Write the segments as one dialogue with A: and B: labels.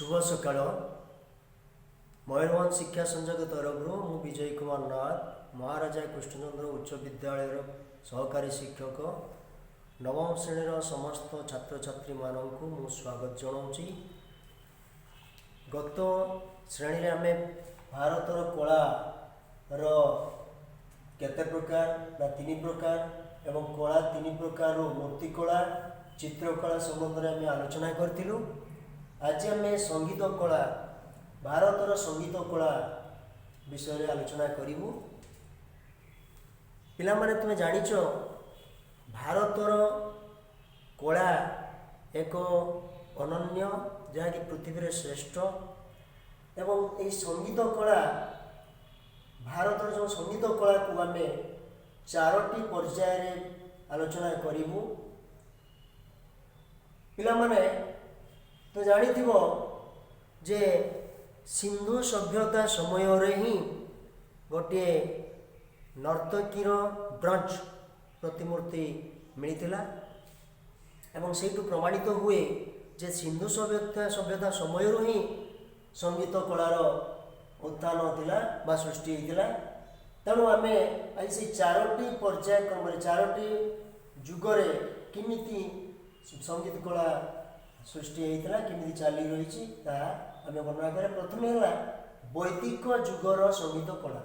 A: ଶୁଭ ସକାଳ। ମୟୂରଭଞ୍ଜ ଶିକ୍ଷା ସଂଯୋଗ ତରଫରୁ ମୁଁ ବିଜୟ କୁମାର ନାଥ, ମହାରାଜା କୃଷ୍ଣଚନ୍ଦ୍ର ଉଚ୍ଚ ବିଦ୍ୟାଳୟର ସହକାରୀ ଶିକ୍ଷକ। ନବମ ଶ୍ରେଣୀର ସମସ୍ତ ଛାତ୍ରଛାତ୍ରୀମାନଙ୍କୁ ମୁଁ ସ୍ୱାଗତ ଜଣାଉଛି। ଗତ ଶ୍ରେଣୀରେ ଆମେ ଭାରତର କଳାର କେତେ ପ୍ରକାର ନା ତିନି ପ୍ରକାର ଏବଂ କଳା ତିନି ପ୍ରକାରରୁ ମୂର୍ତ୍ତିକଳା, ଚିତ୍ରକଳା ସମ୍ବନ୍ଧରେ ଆମେ ଆଲୋଚନା କରିଥିଲୁ। ଆଜି ଆମେ ସଙ୍ଗୀତ କଳା, ଭାରତର ସଙ୍ଗୀତ କଳା ବିଷୟରେ ଆଲୋଚନା କରିବୁ। ପିଲାମାନେ, ତୁମେ ଜାଣିଛ, ଭାରତର କଳା ଏକ ଅନନ୍ୟ, ଯାହାକି ପୃଥିବୀରେ ଶ୍ରେଷ୍ଠ। ଏବଂ ଏହି ସଙ୍ଗୀତ କଳା, ଭାରତର ଯେଉଁ ସଙ୍ଗୀତ କଳାକୁ ଆମେ ଚାରୋଟି ପର୍ଯ୍ୟାୟରେ ଆଲୋଚନା କରିବୁ। ପିଲାମାନେ, ତ ଜାଣିଥିବ ଯେ ସିନ୍ଧୁ ସଭ୍ୟତା ସମୟରେ ହିଁ ଗୋଟିଏ ନର୍ତ୍ତକୀର ବ୍ରଞ୍ଜ ପ୍ରତିମୂର୍ତ୍ତି ମିଳିଥିଲା ଏବଂ ସେଇଠୁ ପ୍ରମାଣିତ ହୁଏ ଯେ ସିନ୍ଧୁ ସଭ୍ୟତା ସମୟରୁ ହିଁ ସଙ୍ଗୀତ କଳାର ଉତ୍ଥାନ ଥିଲା ବା ସୃଷ୍ଟି ହେଇଥିଲା। ତେଣୁ ଆମେ ଆଜି ସେଇ ଚାରୋଟି ପର୍ଯ୍ୟାୟକ୍ରମରେ, ଚାରୋଟି ଯୁଗରେ କେମିତି ସଙ୍ଗୀତ କଳା ସୃଷ୍ଟି ହେଇଥିଲା, କେମିତି ଚାଲି ରହିଛି, ତାହା ଆମେ ବର୍ଣ୍ଣନା କରିବା। ପ୍ରଥମେ ହେଲା ବୈଦିକ ଯୁଗର ସଙ୍ଗୀତ କଳା।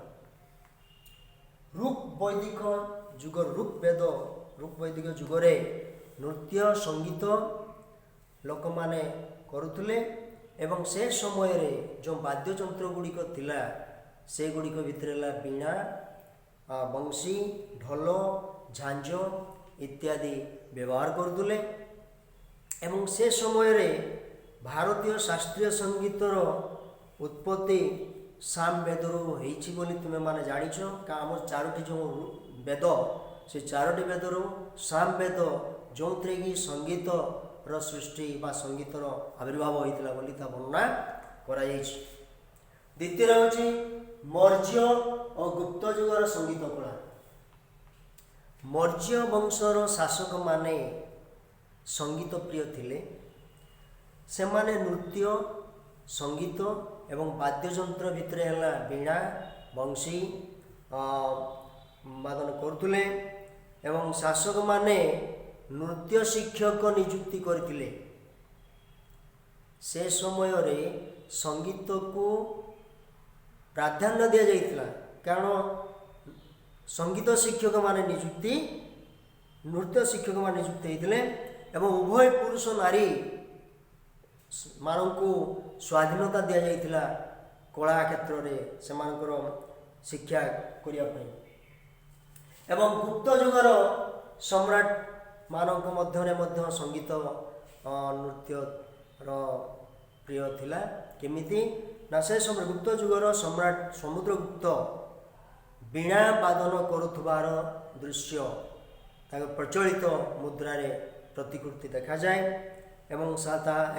A: ଋକ୍ ବୈଦିକ ଯୁଗ, ଋକ୍ ବେଦ, ଋକ୍ ବୈଦିକ ଯୁଗରେ ନୃତ୍ୟ ସଙ୍ଗୀତ ଲୋକମାନେ କରୁଥିଲେ ଏବଂ ସେ ସମୟରେ ଯେଉଁ ବାଦ୍ୟଯନ୍ତ୍ର ଗୁଡ଼ିକ ଥିଲା, ସେଗୁଡ଼ିକ ଭିତରେ ହେଲା ବୀଣା, ବଂଶୀ, ଢୋଲ, ଝାଞ୍ଜ ଇତ୍ୟାଦି ବ୍ୟବହାର କରୁଥିଲେ। ଏବଂ ସେ ସମୟରେ ଭାରତୀୟ ଶାସ୍ତ୍ରୀୟ ସଙ୍ଗୀତର ଉତ୍ପତ୍ତି ସାମ ବେଦରୁ ହେଇଛି ବୋଲି ତୁମେମାନେ ଜାଣିଛ। କାରଣ ଆମର ଚାରୋଟି ଯେଉଁ ବେଦ, ସେ ଚାରୋଟି ବେଦରୁ ସାମ ବେଦ, ଯେଉଁଥିରେ କି ସଙ୍ଗୀତର ସୃଷ୍ଟି ବା ସଙ୍ଗୀତର ଆବିର୍ଭାବ ହୋଇଥିଲା ବୋଲି ତା ବର୍ଣ୍ଣନା କରାଯାଇଛି। ଦ୍ୱିତୀୟରେ ହେଉଛି ମୌର୍ଯ୍ୟ ଓ ଗୁପ୍ତ ଯୁଗର ସଙ୍ଗୀତ କଳା। ମୌର୍ଯ୍ୟ ବଂଶର ଶାସକମାନେ ସଙ୍ଗୀତ ପ୍ରିୟ ଥିଲେ। ସେମାନେ ନୃତ୍ୟ, ସଙ୍ଗୀତ ଏବଂ ବାଦ୍ୟଯନ୍ତ୍ର ଭିତରେ ହେଲା ବୀଣା, ବଂଶୀ ବାଦନ କରୁଥିଲେ ଏବଂ ଶାସକମାନେ ନୃତ୍ୟ ଶିକ୍ଷକ ନିଯୁକ୍ତି କରିଥିଲେ। ସେ ସମୟରେ ସଙ୍ଗୀତକୁ ପ୍ରାଧାନ୍ୟ ଦିଆଯାଇଥିଲା, କାରଣ ସଙ୍ଗୀତ ଶିକ୍ଷକମାନେ ନିଯୁକ୍ତି, ନୃତ୍ୟ ଶିକ୍ଷକମାନେ ନିଯୁକ୍ତି ହେଇଥିଲେ ଏବଂ ଉଭୟ ପୁରୁଷ ନାରୀ ମାନଙ୍କୁ ସ୍ୱାଧୀନତା ଦିଆଯାଇଥିଲା କଳା କ୍ଷେତ୍ରରେ ସେମାନଙ୍କର ଶିକ୍ଷା କରିବା ପାଇଁ। ଏବଂ ଗୁପ୍ତ ଯୁଗର ସମ୍ରାଟ ମାନଙ୍କ ମଧ୍ୟରେ ମଧ୍ୟ ସଙ୍ଗୀତ, ନୃତ୍ୟର ପ୍ରିୟ ଥିଲା। କେମିତି ନା ସେ ସମୟରେ ଗୁପ୍ତ ଯୁଗର ସମ୍ରାଟ ସମୁଦ୍ରଗୁପ୍ତ ବୀଣା ବାଦନ କରୁଥିବାର ଦୃଶ୍ୟ ତାଙ୍କ ପ୍ରଚଳିତ ମୁଦ୍ରାରେ ପ୍ରତିକୃତି ଦେଖାଯାଏ। ଏବଂ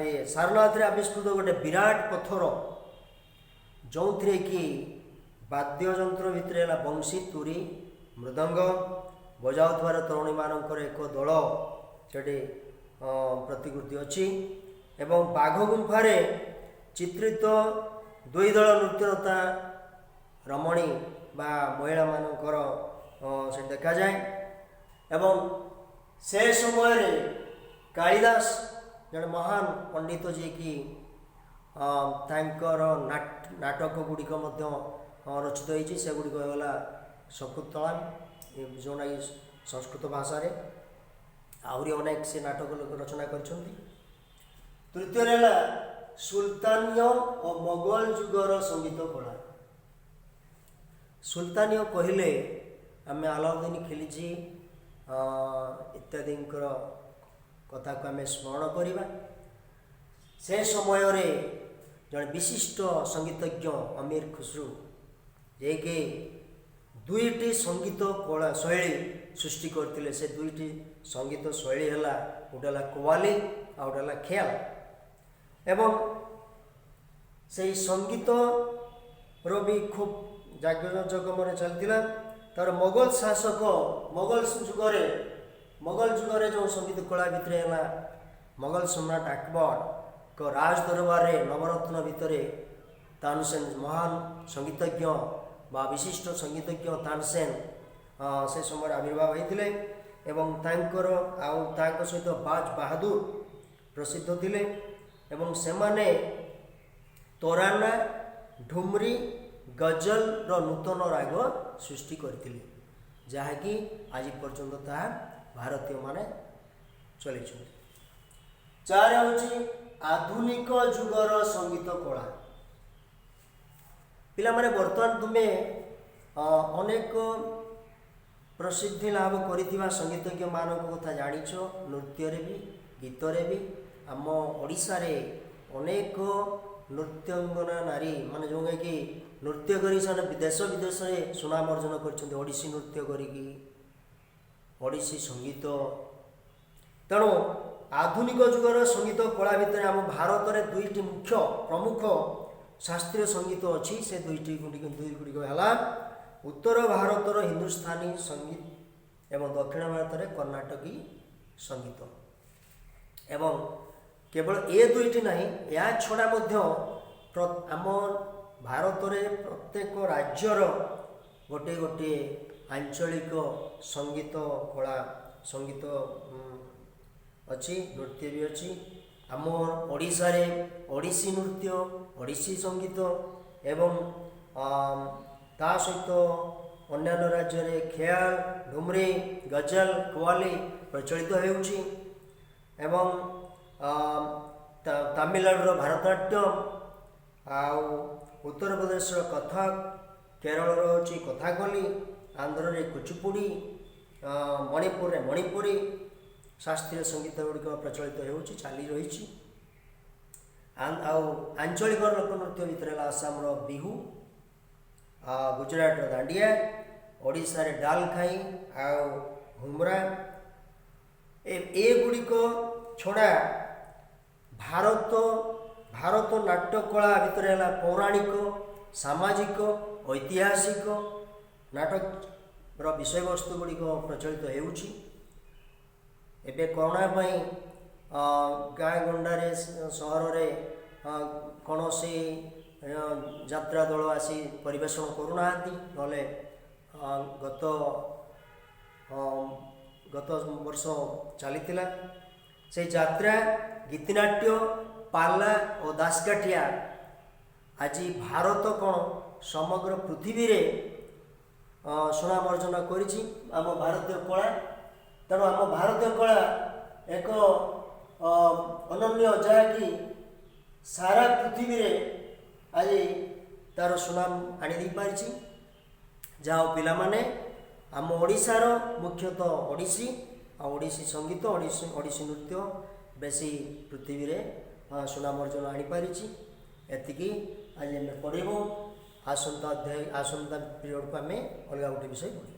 A: ଏ ସାରନାଥରେ ଆବିଷ୍କୃତ ଗୋଟେ ବିରାଟ ପଥର, ଯେଉଁଥିରେ କି ବାଦ୍ୟଯନ୍ତ୍ର ଭିତରେ ହେଲା ବଂଶୀ, ତୁରୀ, ମୃଦଙ୍ଗ ବଜାଉଥିବାର ତରୁଣୀମାନଙ୍କର ଏକ ଦଳ ସେଠି ପ୍ରତିକୃତି ଅଛି। ଏବଂ ବାଘ ଗୁମ୍ଫାରେ ଚିତ୍ରିତ ଦୁଇ ଦଳ ନୃତ୍ୟରତା ରମଣୀ ବା ମହିଳାମାନଙ୍କର ସେଠି ଦେଖାଯାଏ। ଏବଂ ସେ ସମୟରେ କାଳିଦାସ ଜଣେ ମହାନ ପଣ୍ଡିତ, ଯିଏକି ତାଙ୍କର ନାଟକ ଗୁଡ଼ିକ ମଧ୍ୟ ରଚିତ ହେଇଛି। ସେଗୁଡ଼ିକ ହେଲା ଶକୁନ୍ତଳା, ଯେଉଁଟାକି ସଂସ୍କୃତ ଭାଷାରେ। ଆହୁରି ଅନେକ ସେ ନାଟକ ଲୋକ ରଚନା କରିଛନ୍ତି। ତୃତୀୟରେ ହେଲା ସୁଲତାନୀୟ ଓ ମୋଗଲ ଯୁଗର ସଙ୍ଗୀତ କଳା। ସୁଲତାନୀୟ କହିଲେ ଆମେ ଆଲାଉଦ୍ଦିନ ଖିଲଜି ଇତ୍ୟାଦିଙ୍କର କଥାକୁ ଆମେ ସ୍ମରଣ କରିବା। ସେ ସମୟରେ ଜଣେ ବିଶିଷ୍ଟ ସଙ୍ଗୀତଜ୍ଞ ଅମୀର ଖୁସରୁ, ଯିଏକି ଦୁଇଟି ସଙ୍ଗୀତ କଳା ଶୈଳୀ ସୃଷ୍ଟି କରିଥିଲେ। ସେ ଦୁଇଟି ସଙ୍ଗୀତ ଶୈଳୀ ହେଲା, ଗୋଟେ ହେଲା କୱାଲି ଆଉ ଗୋଟେ ହେଲା ଖିଆଲ। ଏବଂ ସେଇ ସଙ୍ଗୀତର ବି ଖୁବ୍ ଜାକଜମକରେ ଚାଲିଥିଲା। ତାର ମୋଗଲ ଶାସକ, ମୋଗଲ ଯୁଗରେ ଯେଉଁ ସଙ୍ଗୀତ କଳା ଭିତରେ ହେଲା ମୋଗଲ ସମ୍ରାଟ ଆକବର ରାଜ ଦରବାରରେ ନବରତ୍ନ ଭିତରେ ତାନସେନ ମହାନ ସଙ୍ଗୀତଜ୍ଞ ବା ବିଶିଷ୍ଟ ସଙ୍ଗୀତଜ୍ଞ ତାନସେନ ସେ ସମୟରେ ଆବିର୍ଭାବ ହୋଇଥିଲେ ଏବଂ ତାଙ୍କର ଆଉ ତାଙ୍କ ସହିତ ବାଜ ବାହାଦୁର ପ୍ରସିଦ୍ଧ ଥିଲେ ଏବଂ ସେମାନେ ତରାନା, ଢୁମରି, ଗଜଲର ନୂତନ ରାଗ ସୃଷ୍ଟି କରିଥିଲେ, ଯାହାକି ଆଜି ପର୍ଯ୍ୟନ୍ତ ତାହା ଭାରତୀୟମାନେ ଚଲେଇଛନ୍ତି। ଚାରି ହେଉଛି ଆଧୁନିକ ଯୁଗର ସଙ୍ଗୀତ କଳା। ପିଲାମାନେ, ବର୍ତ୍ତମାନ ତୁମେ ଅନେକ ପ୍ରସିଦ୍ଧି ଲାଭ କରିଥିବା ସଙ୍ଗୀତଜ୍ଞମାନଙ୍କ କଥା ଜାଣିଛ, ନୃତ୍ୟରେ ବି, ଗୀତରେ ବି। ଆମ ଓଡ଼ିଶାରେ ଅନେକ ନୃତ୍ୟଙ୍ଗନା ନାରୀ ମାନେ ଯେଉଁକି ନୃତ୍ୟ କରି ସେମାନେ ଦେଶ ବିଦେଶରେ ସୁନାମ ଅର୍ଜନ କରିଛନ୍ତି, ଓଡ଼ିଶୀ ନୃତ୍ୟ କରିକି, ଓଡ଼ିଶୀ ସଙ୍ଗୀତ। ତେଣୁ ଆଧୁନିକ ଯୁଗର ସଙ୍ଗୀତ କଳା ଭିତରେ ଆମ ଭାରତରେ ଦୁଇଟି ମୁଖ୍ୟ ପ୍ରମୁଖ ଶାସ୍ତ୍ରୀୟ ସଙ୍ଗୀତ ଅଛି। ସେ ଦୁଇ ଗୁଡ଼ିକ ହେଲା ଉତ୍ତର ଭାରତର ହିନ୍ଦୁସ୍ଥାନୀ ସଙ୍ଗୀତ ଏବଂ ଦକ୍ଷିଣ ଭାରତରେ କର୍ଣ୍ଣାଟକୀ ସଙ୍ଗୀତ। ଏବଂ କେବଳ ଏ ଦୁଇଟି ନାହିଁ, ଏହା ଛଡ଼ା ମଧ୍ୟ ଆମ ଭାରତରେ ପ୍ରତ୍ୟେକ ରାଜ୍ୟର ଗୋଟିଏ ଗୋଟିଏ ଆଞ୍ଚଳିକ ସଙ୍ଗୀତ କଳା, ସଙ୍ଗୀତ ଅଛି, ନୃତ୍ୟ ବି ଅଛି। ଆମ ଓଡ଼ିଶାରେ ଓଡ଼ିଶୀ ନୃତ୍ୟ, ଓଡ଼ିଶୀ ସଙ୍ଗୀତ ଏବଂ ତା ସହିତ ଅନ୍ୟାନ୍ୟ ରାଜ୍ୟରେ ଖିଆଲ, ଢୁମରି, ଗଜଲ, କୱାଲି ପ୍ରଚଳିତ ହେଉଛି ଏବଂ ତାମିଲନାଡ଼ୁର ଭାରତନାଟ୍ୟମ ଆଉ ଉତ୍ତରପ୍ରଦେଶର କଥକ, କେରଳର ହେଉଛି କଥାକଲି, ଆନ୍ଧ୍ରରେ କୁଚିପୁଡ଼ି, ମଣିପୁରରେ ମଣିପୁରୀ ଶାସ୍ତ୍ରୀୟ ସଙ୍ଗୀତ ଗୁଡ଼ିକ ପ୍ରଚଳିତ ହେଉଛି, ଚାଲି ରହିଛି। ଆଉ ଆଞ୍ଚଳିକ ଲୋକନୃତ୍ୟ ଭିତରେ ହେଲା ଆସାମର ବିହୁ, ଗୁଜୁରାଟର ଦାଣ୍ଡିଆ, ଓଡ଼ିଶାରେ ଡାଲଖାଇ ଆଉ ଘୁମରା। ଏଗୁଡ଼ିକ ଛଡ଼ା ଭାରତ ନାଟ୍ୟକଳା ଭିତରେ ହେଲା ପୌରାଣିକ, ସାମାଜିକ, ଐତିହାସିକ ନାଟକର ବିଷୟବସ୍ତୁ ଗୁଡ଼ିକ ପ୍ରଚଳିତ ହେଉଛି। ଏବେ କରୋନା ପାଇଁ ଗାଁ ଗଣ୍ଡାରେ, ସହରରେ କୌଣସି ଯାତ୍ରା ଦଳ ଆସି ପରିବେଷଣ କରୁନାହାନ୍ତି। ନହେଲେ ଗତ ଗତ ବର୍ଷ ଚାଲିଥିଲା ସେଇ ଯାତ୍ରା, ଗୀତିନାଟ୍ୟ, ପାଲା ଓ ଦାସକାଠିଆ। ଆଜି ଭାରତ କ'ଣ, ସମଗ୍ର ପୃଥିବୀରେ ସୁନାମ ଅର୍ଜନ କରିଛି ଆମ ଭାରତୀୟ କଳା। ତେଣୁ ଆମ ଭାରତୀୟ କଳା ଏକ ଅନନ୍ୟ, ଯାହାକି ସାରା ପୃଥିବୀରେ ଆଜି ତାର ସୁନାମ ଆଣି ଦେଇପାରିଛି। ଯାହା ହଉ ପିଲାମାନେ, ଆମ ଓଡ଼ିଶାର ମୁଖ୍ୟତଃ ଓଡ଼ିଶୀ ଆଉ ଓଡ଼ିଶୀ ସଙ୍ଗୀତ, ଓଡ଼ିଶୀ ନୃତ୍ୟ ବେଶୀ ପୃଥିବୀରେ ସୁନାମ ଅର୍ଜନ ଆଣିପାରିଛି। ଏତିକି ଆଜି ଆମେ ପଢ଼ିବୁ। ଆସନ୍ତା ଅଧ୍ୟାୟ, ଆସନ୍ତା ପିରିୟଡ଼କୁ ଆମେ ଅଲଗା ଗୋଟେ ବିଷୟ ପଢ଼ିବା।